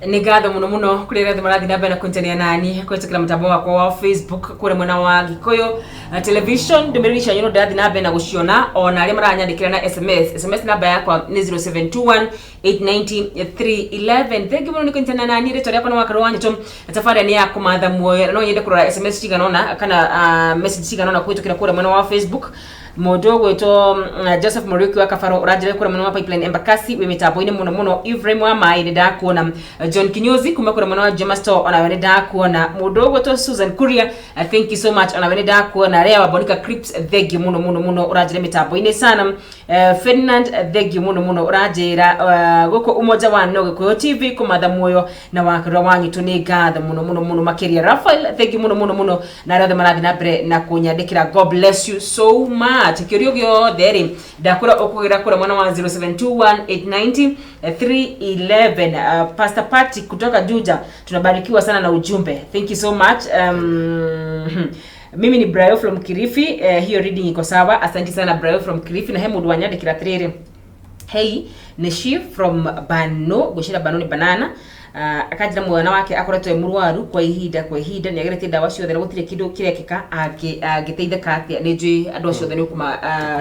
Nĩ ngatho mũno mũno kũrĩ arĩa othe marathiĩ na mbere na kũnyitanĩra nani kũhetũkĩra mũtambo wakwa wa Facebook kũrĩa mwena wa Gĩkũyũ Television. Ndũmĩrĩri cianyu no ndĩrathiĩ na mbere na gũciona, ona arĩa maranyandĩkĩra na SMS. SMS namba yakwa nĩ 0721 890 311. Thengi mũno nĩ kũnyitanĩra nani. Rĩtwa rĩakwa nĩ Wakarũ wa Nyũtũ. Tabarĩra nĩ ya Kũmatha Muoyo. No nyende kũrora SMS cigana ũna kana message cigana ũna kũhetũkĩra kũrĩa mwena wa Facebook. Mũndũ ũgwĩtwo Joseph Muriuki wa Kabaro, ũranjĩra kũrĩa mwena wa Pipeline Embakasi, wĩ mĩtambo-inĩ mũno mũno. Ephraim wa Maĩ, nĩ ndakuona. John Kinyozi kuma kũrĩa mwena wa Jema Store, onawe nĩ ndakuona. Mũndũ ũgwĩtwo Susan Kuria, thank you so much, onawe nĩ ndakuona. Rea wa Bonica Crips, thank you mũno mũno mũno, ũranjĩra mĩtambo-inĩ sana. Ferdinand, thank you mũno mũno, ũranjĩra gũkũ Umoja wa No Gĩkũyũ TV, Kũmatha Muoyo na Wakarura wa Nyitũ. Nĩ ngatho mũno mũno mũno makĩria. Raphael, thank you mũno mũno mũno, na arĩa othe marathiĩ na mbere na kũnyandĩkĩra, God bless you so much. Kĩũrio gĩothe rĩ, ndakwĩra ũkũgĩra kũrĩa mwena wa 0721890311. Pastor Patrick kutoka Juja, tunabarikiwa sana na ujumbe, thank you so much. Mimi ni Brayo from Kilifi. Hiyo reading iko sawa, asante sana, Brayo from Kilifi. Na he mũndũ wanyandĩkĩra atĩrĩrĩ, "Hey, nĩ she from Bano." Ngwĩciria Bano nĩ banana. Akanjĩra mwana wake akoretwo e mũrwaru kwa ihinda, nĩ ageretie ndawa ciothe na gũtirĩ kĩndũ kĩrekĩka. Angĩteithĩka atĩa? Nĩ njũĩ andũ acio othe nĩ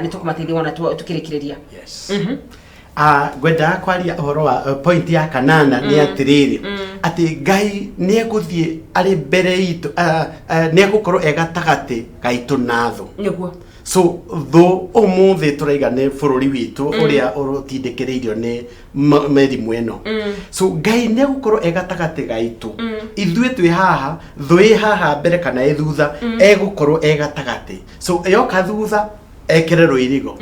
tũkũmateithia wona tũkĩrĩkĩrĩria. Yes. Ngwendaga kwaria ũhoro wa point ya kanana, nĩ atĩrĩrĩ, atĩ Ngai nĩ egũthiĩ arĩ mbere itũ, nĩ egũkorwo e gatagatĩ gaitũ na thũ. So thũ ũmũthĩ tũraiga nĩ bũrũri witũ ũrĩa ũtindĩkĩrĩirio nĩ mĩrimũ ĩno. So Ngai nĩ egũkorwo e gatagatĩ gaitũ, ithuĩ twĩ haha, thũ ĩ haha mbere kana ĩ thutha, egũkorwo e gatagatĩ. So yoka thutha, ekĩre rũirigo,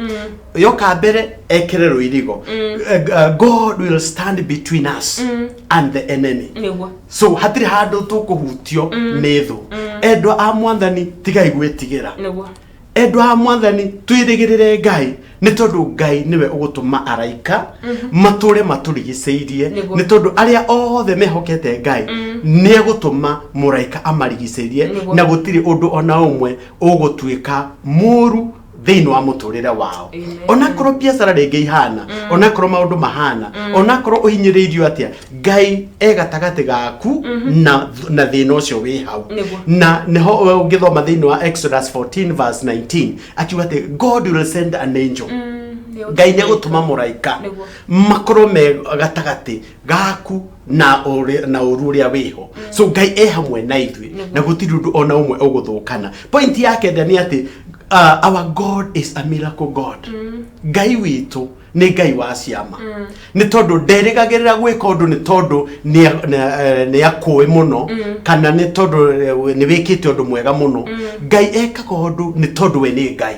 yoka mbere, ekĩre rũirigo. God will stand between us and the enemy. So hatirĩ handũ tũkũhutio nĩ thũ. Endwa a Mwathani, tigai gwĩtigĩra. Endwa a Mwathani, twĩrĩgĩrĩre Ngai, nĩ tondũ Ngai nĩwe ũgũtũma araika matũre matũrigicĩirie. Nĩ tondũ arĩa othe mehokete Ngai, nĩ egũtũma mũraika amarigicĩrie na gũtirĩ ũndũ ona ũmwe ũgũtuĩka mũru thĩinĩ wa mũtũrĩre wao. Onakorwo biacara rĩngĩ ihana, onakorwo maũndũ mahana, onakorwo ũhinyĩrĩirio atĩa, Ngai e gatagatĩ gaku na thĩna ũcio wĩ hau. Na nĩho ũngĩthoma thĩinĩ wa Exodus 14 verse 19, akiuga atĩ God will send an angel. Ngai nĩ egũtũma mũraika makorwo me gatagatĩ gaku na ũru ũrĩa wĩho. So Ngai e hamwe na ithuĩ na gũtirĩ ũndũ ona ũmwe ũgũthũkana. Point ya kenda nĩ atĩ our God is a miracle God. Ngai witũ nĩ Ngai wa ciama, nĩ tondũ nderĩgagĩrĩra gwĩka ũndũ nĩ tondũ nĩ akũĩ mũno kana nĩ tondũ nĩ wĩkĩte ũndũ mwega mũno. Ngai ekaga ũndũ nĩ tondũ we nĩ Ngai.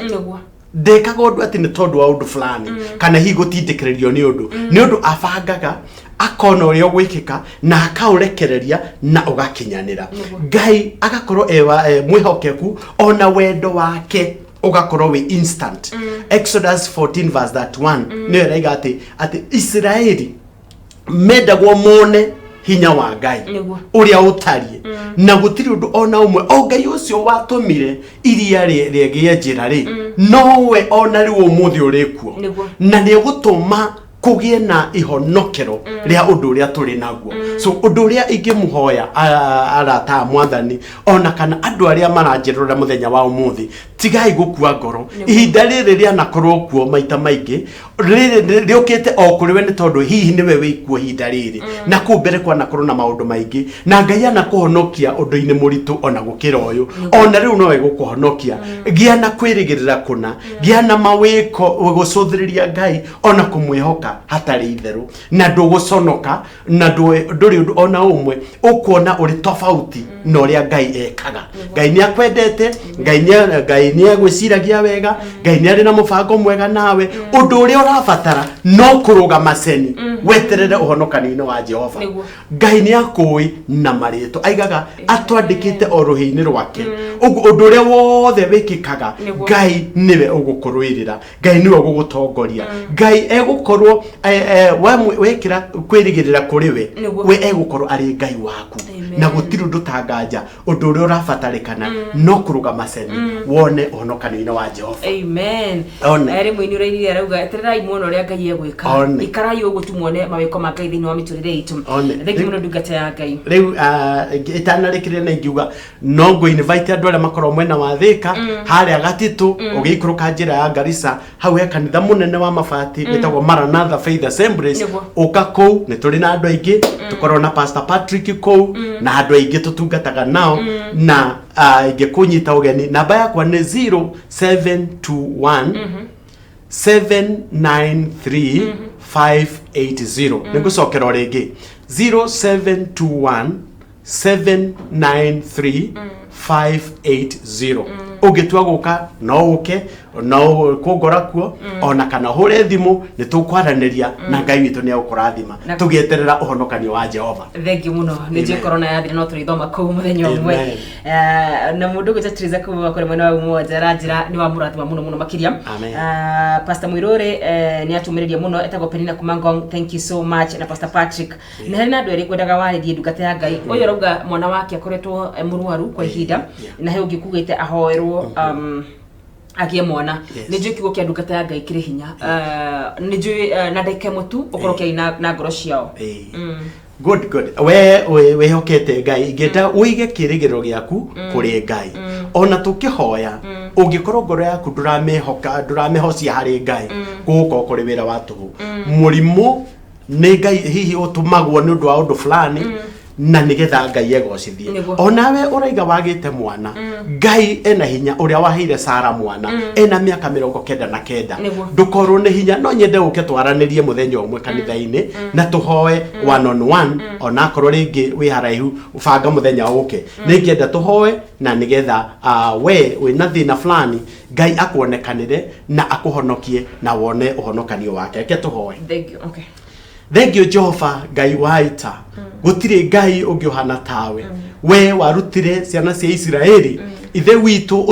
Ndekaga ũndũ atĩ nĩ tondũ wa ũndũ fulani kana hihi gũtindĩkĩrĩrio nĩ ũndũ. Nĩ ũndũ abangaga, akona ũrĩa ũgwĩkĩka na akaũrekereria na ũgakinyanĩra. Ngai agakorwo e mwĩhokeku, ona wendo wake ũgakorwo wĩ instant. Exodus 14 verse 31 nĩyo ĩraiga atĩ Isiraeli mendagwo mone hinya wa Ngai ũrĩa ũtariĩ, na gũtirĩ ũndũ ona ũmwe, o Ngai ũcio watũmire iria rĩgĩe njĩra rĩ, nowe ona rĩu ũmũthĩ ũrĩ kuo na nĩ egũtũma kũgĩe na ihonokero rĩa ũndũ ũrĩa tũrĩ naguo. So ũndũ ũrĩa ingĩmũhoya, arata a Mwathani, ona kana andũ arĩa maranjĩrora mũthenya wa ũmũthĩ, tigai gũkua ngoro. Ihinda rĩrĩ rĩanakorwo kuo maita maingĩ, rĩrĩ rĩũkĩte o kũrĩ we nĩ tondũ hihi nĩwe wĩ kuo ihinda rĩrĩ, na kũu mbere kwanakorwo na maũndũ maingĩ, na Ngai anakũhonokia ũndũ-inĩ mũritũ ona gũkĩra ũyũ. Ona rĩu nowe gũkũhonokia. Gĩa na kwĩrĩgĩrĩra kũna, gĩa na mawĩko gũcũthĩrĩria Ngai ona kũmwĩhoka hatarĩ itherũ, na ndũgũconoka, na ndũrĩ ũndũ ona ũmwe ũkuona ũrĩ tofauti na ũrĩa Ngai ekaga. Ngai nĩ akwendete, Ngai nĩ agwĩciragia wega, Ngai nĩ arĩ na mũbango mwega nawe. Ũndũ ũrĩa ũrabatara no kũrũgama ceni, weterere ũhonokanio-inĩ wa Jehova. Ngai nĩ akũĩ na marĩtwa, aigaga atwandĩkĩte o rũhĩ-inĩ rwake. Ũguo ũndũ ũrĩa wothe wĩkĩkaga, Ngai nĩwe ũgũkũrũĩrĩra, Ngai nĩwe ũgũgũtongoria, Ngai egũkorwo wekĩra kwĩrĩgĩrĩra kũrĩ we, we egũkorwo arĩ Ngai waku. Na gũtirĩ ũndũ tanganja. Ũndũ ũrĩa ũrabatarĩkana no kũrũgama ceni wone. Wone ũhonokanio-inĩ wa Jehova. Amen. One. Rĩ mũini ũrainire arauga etererai muone ũrĩa Ngai egwĩka. One. Ikarai ũguo tu muone mawĩko ma Ngai thĩinĩ wa mĩtũrĩre itũ. One. Thengiũ mũno ndungata ya Ngai. Rĩu itanarĩkĩrĩria na ingiuga no ngũ invite andũ arĩa makoragwo mwena wa Thĩka harĩa Gatitũ, ũgĩikũrũka njĩra ya Garissa, hau he kanitha mũnene wa mabati wĩtagwo Maranatha Faith Assemblies. Nĩguo. Ũka kũu, nĩ tũrĩ na andũ aingĩ, tũkoragwo na Pastor Patrick kũu na andũ aingĩ tũtungataga nao, na ingĩkũnyita ũgeni, namba yakwa nĩ 0721 793 580. Nĩ ngũcokera o rĩngĩ, 0721 793 580. Ũngĩtua gũka no ũke, no kũngora kuo ona kana ũhũre thimũ, nĩ tũkwaranĩria na Ngai witũ nĩ egũkũrathima tũgĩeterera ũhonokanio wa Jehova. Thengiũ mũno nĩ njũĩ corona yathira no tũrĩthoma kũu mũthenya ũmwe. Amen. Na mũndũ ũgwĩtwo Teresa kuma kũrĩa mwena wa Umoja aranjĩra nĩ wamũrathima mũno mũno makĩria. Amen. Pastor Mwirũrĩ nĩ atũmĩrĩria mũno, etagwo Penina kuma Ngong, thank you so much, na Pastor Patrick. Nĩ harĩ na andũ erĩ ngwendaga warĩrie, ndungata ya Ngai. Ũyũ arauga mwana wake akoretwo mũrwaru kwa ihinda, na he ũngĩ kugĩte ahoerwo agĩe mwana. Nĩ njũĩ kiugo kĩa ndungata ya Ngai kĩrĩ hinya. Nĩ njũĩ na ndagĩka ĩmwe tu ũkorwo ũkĩaria na ngoro ciao. Good, good. We wĩhokete Ngai, ingĩenda ũige kĩĩrĩgĩrĩro gĩaku kũrĩ Ngai. Ona tũkĩhoya, ũngĩkorwo ngoro yaku ndũramĩhoka, ndũramĩhocia harĩ Ngai, gũgũkorwo kũrĩ wĩra wa tũhũ. Mũrimũ nĩ Ngai hihi ũtũmagwo nĩ ũndũ wa ũndũ fulani na nĩgetha Ngai egocithie. Onawe ũraiga wagĩte mwana, Ngai ena hinya ũrĩa waheire Sara mwana ena mĩaka 99. Ndũkorwo nĩ hinya, no nyende ũke twaranĩrie mũthenya ũmwe kanitha-inĩ na tũhoe one on one. Onakorwo rĩngĩ wĩ haraihu, banga mũthenya ũke, nĩ ingĩenda tũhoe na nĩgetha we wĩna thĩna fulani Ngai akuonekanĩre na akũhonokie na wone ũhonokanio wake. Reke tũhoe. Thank you. Okay. Thengio Jehova Ngai wa ita, gũtirĩ Ngai ũngĩ ũhana tawe. We warutire ciana cia Isiraeli, ithe witũ,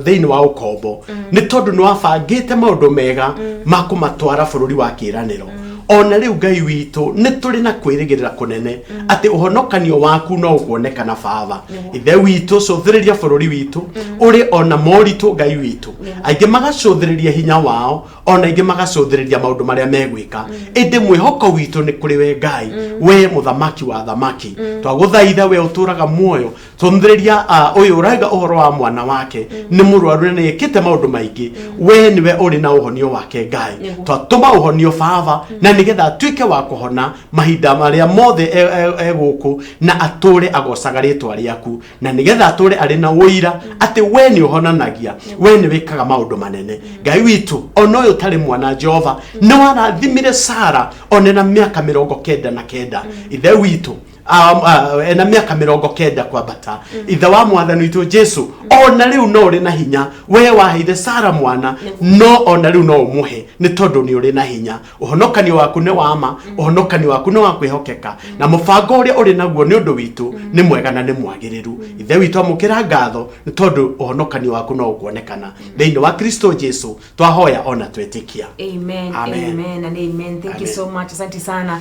thĩinĩ wa ũkombo, nĩ tondũ nĩ wabangĩte maũndũ mega ma kũmatwara bũrũri wa kĩĩranĩro. Ona rĩu Ngai witũ, nĩ tũrĩ na kwĩrĩgĩrĩra kũnene atĩ ũhonokanio waku no ũkuonekana. Baba ithe witũ, cũthĩrĩria bũrũri witũ ũrĩ ona moritũ. Ngai witũ, aingĩ magacũthĩrĩria hinya wao, ona aingĩ magacũthĩrĩria maũndũ marĩa megwĩka, ĩndĩ mwĩhoko witũ nĩ kũrĩ we Ngai, we mũthamaki wa thamaki. Twagũthaitha, we ũtũraga muoyo, tũthĩrĩria ũyũ ũraiga ũhoro wa mwana wake nĩ mũrwaru na nĩ ĩkĩte maũndũ maingĩ. We nĩwe ũrĩ na ũhonio wake, Ngai. Twatũma ũhonio, Baba, na nĩgetha atuĩke wa kũhona mahinda marĩa mothe e gũkũ, na atũre agocaga rĩtwa rĩaku, na nĩgetha atũre arĩ na ũira atĩ we nĩ ũhonanagia, we nĩ wĩkaga maũndũ manene. Ngai witũ, ona ũyũ ũtarĩ mwana, Jehova, nĩ warathimire Sara one na mĩaka 99. Ithe witũ, ena mĩaka 90 kwambata, ithe wa mwathani witũ Jesu, ona rĩu no ũrĩ na hinya. We waheire Sara mwana, no ona rĩu no ũmũhe, nĩ tondũ nĩ ũrĩ na hinya. Ũhonokanio waku nĩ wa ma, ũhonokanio waku nĩ wa kwĩhokeka, na mũbango ũrĩa ũrĩ naguo nĩ ũndũ witũ nĩ mwega na nĩ mwagĩrĩru. Ithe witũ, amũkĩra ngatho, nĩ tondũ ũhonokanio waku no ũkuonekana thĩinĩ wa Kristo Jesu. Twahoya ona twetĩkia. Amen. Amen. Amen and amen. Thank you Amen. so much. Asante sana.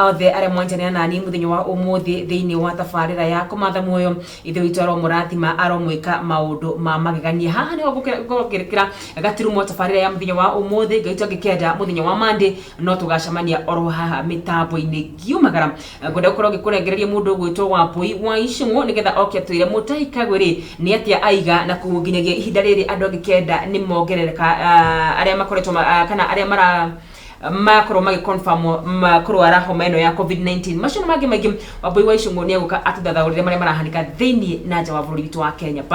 Othe arĩa mwanjania nani mũthenya wa ũmũthĩ thĩinĩ wa tabarĩra ya kũmatha muoyo, ithe witũ aromũrathima, aromwĩka maũndũ ma magegania. Haha nĩho ngũkĩrĩkĩra gaturumo tabarĩra ya mũthenya wa ũmũthĩ. Ngai witũ angĩkenda, mũthenya wa Monday no tũgacemania oro haha mĩtambo-inĩ. Ngiumagara, ngwenda gũkorwo ngĩkũrengereria mũndũ ũgwĩtwo Wambui wa Icũng'ũ, nĩgetha oke atwĩre Mũtahi Kagwĩrĩ nĩ atĩa aiga na kũu nginyagia ihinda rĩrĩ andũ angĩ kenda nĩ mongerereka, arĩa makoretwo kana arĩa mara makorwo magĩ kũrwara homa ĩno ya COVID-19. Macio na mangĩ maingĩ, Wambui wa Icũng'ũ nĩ egũka atũthathaũrĩre marĩa marahanĩka thĩinĩ na nja wa bũrũri witũ wa Kenya.